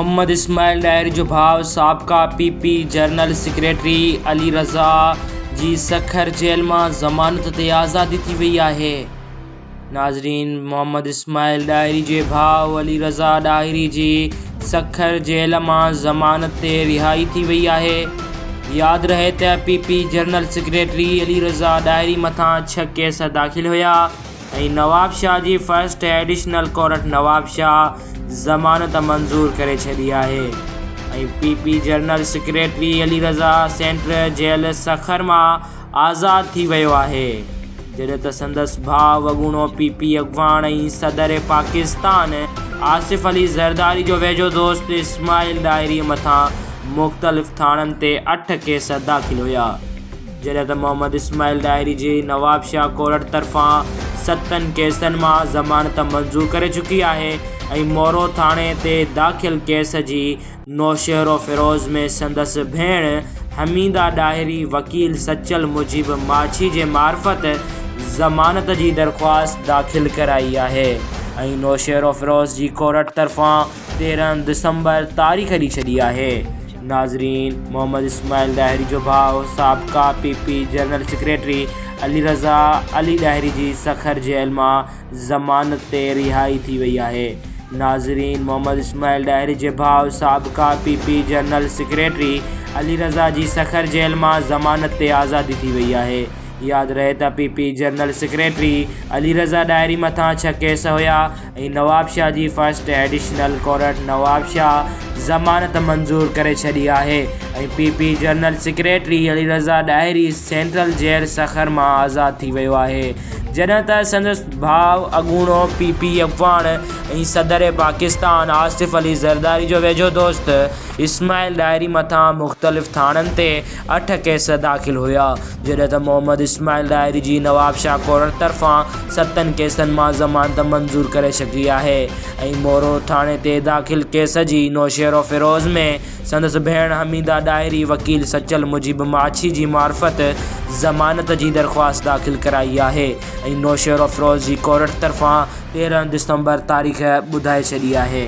محمد اسماعيل ڏاهري جو ڀاء سابقه P P general secretary Ali Raza جي سکر جيل مان ضمانت تي آزادي ٿي وئي آهي. ناظرين محمد اسماعيل ڏاهري جي ڀاء علي رضا ڏاهري جي سکر جيل مان ضمانت تي رهائي ٿي وئي آهي. ياد رهي ته P P general secretary Ali Raza Dahri مٿان ڇهه ڪيس داخل هيا. ۽ نوابشاهه جي فرسٽ ايڊيشنل ڪورٽ نوابشاهه ضمانت منظور ڪري ڇڏي آهي ۽ P P general secretary Ali Raza central jail Sukkur مان آزاد ٿي ويو آهي جڏهن ته سندس ڀاء اڳوڻو پي پي اڳواڻ ۽ صدر پاڪستان آصف علي زرداري جو ويجهو دوست اسماعيل ڏاهري مٿان مختلف ٿاڻن تي اٺ ڪيس داخل هيا. جڏهن ته محمد اسماعيل ڏاهري جي نوابشاهه ڪورٽ طرفان ستن ڪيسن مان ضمانت منظور ڪري چڪي آهي ۽ مورو ٿاڻي تي داخل ڪيس جي نوشهروفيروز ۾ سندس ڀيڻ حميده ڏاهري وڪيل سچل مجيب ماڇي جي معرفت ضمانت جي درخواست داخل ڪرائي آهي ۽ نوشهروفيروز جي ڪورٽ طرفان 13 دسمبر تاريخ ڏئي ڇڏي آهي. ناظرين محمد اسماعيل ڏاهري جو ڀاء سابقه P P general secretary Ali Raza Ali Dahri جي سکر جيل مان ضمانت تي رهائي ٿي وئي آهي. ناظرين محمد اسماعيل ڏاهري جي ڀاء سابقه P P general secretary Ali Raza جي سکر جيل مان ضمانت تي آزادي ٿي وئي آهي. ياد رهي ته P P general secretary Ali Raza Dahri مٿان ڇهه ڪيس هيا ۽ نوابشاهه جي فرسٽ ايڊيشنل ڪورٽ نوابشاهه ضمانت منظور ڪري ڇڏي آهي ۽ P P general secretary Ali Raza Dahri central jail Sukkur مان آزاد ٿي ويو آهي جڏهن ته سندس ڀاء اڳوڻو پي پي اڳواڻ ۽ صدر پاڪستان آصف علي زرداري جو ويجهو دوست اسماعيل ڏاهري مٿان مختلف ٿاڻن تي اٺ ڪيس داخل هيا جڏهن ته محمد اسماعيل ڏاهري جي نوابشاهه ڪورٽ طرفان ستن ڪيسن مان ضمانت منظور ڪري ڇڏي آهي ۽ مورو ٿاڻي تي داخل ڪيس جي نوشهروفيروز ۾ سندس ڀيڻ حميده ڏاهري وڪيل سچل مجيب ماڇي جي معرفت ضمانت جي درخواست داخل ڪرائي آهي ۽ نوشهروفيروز جي ڪورٽ طرفان 13 ڊسمبر تاريخ ٻڌائي ڇڏي آهي.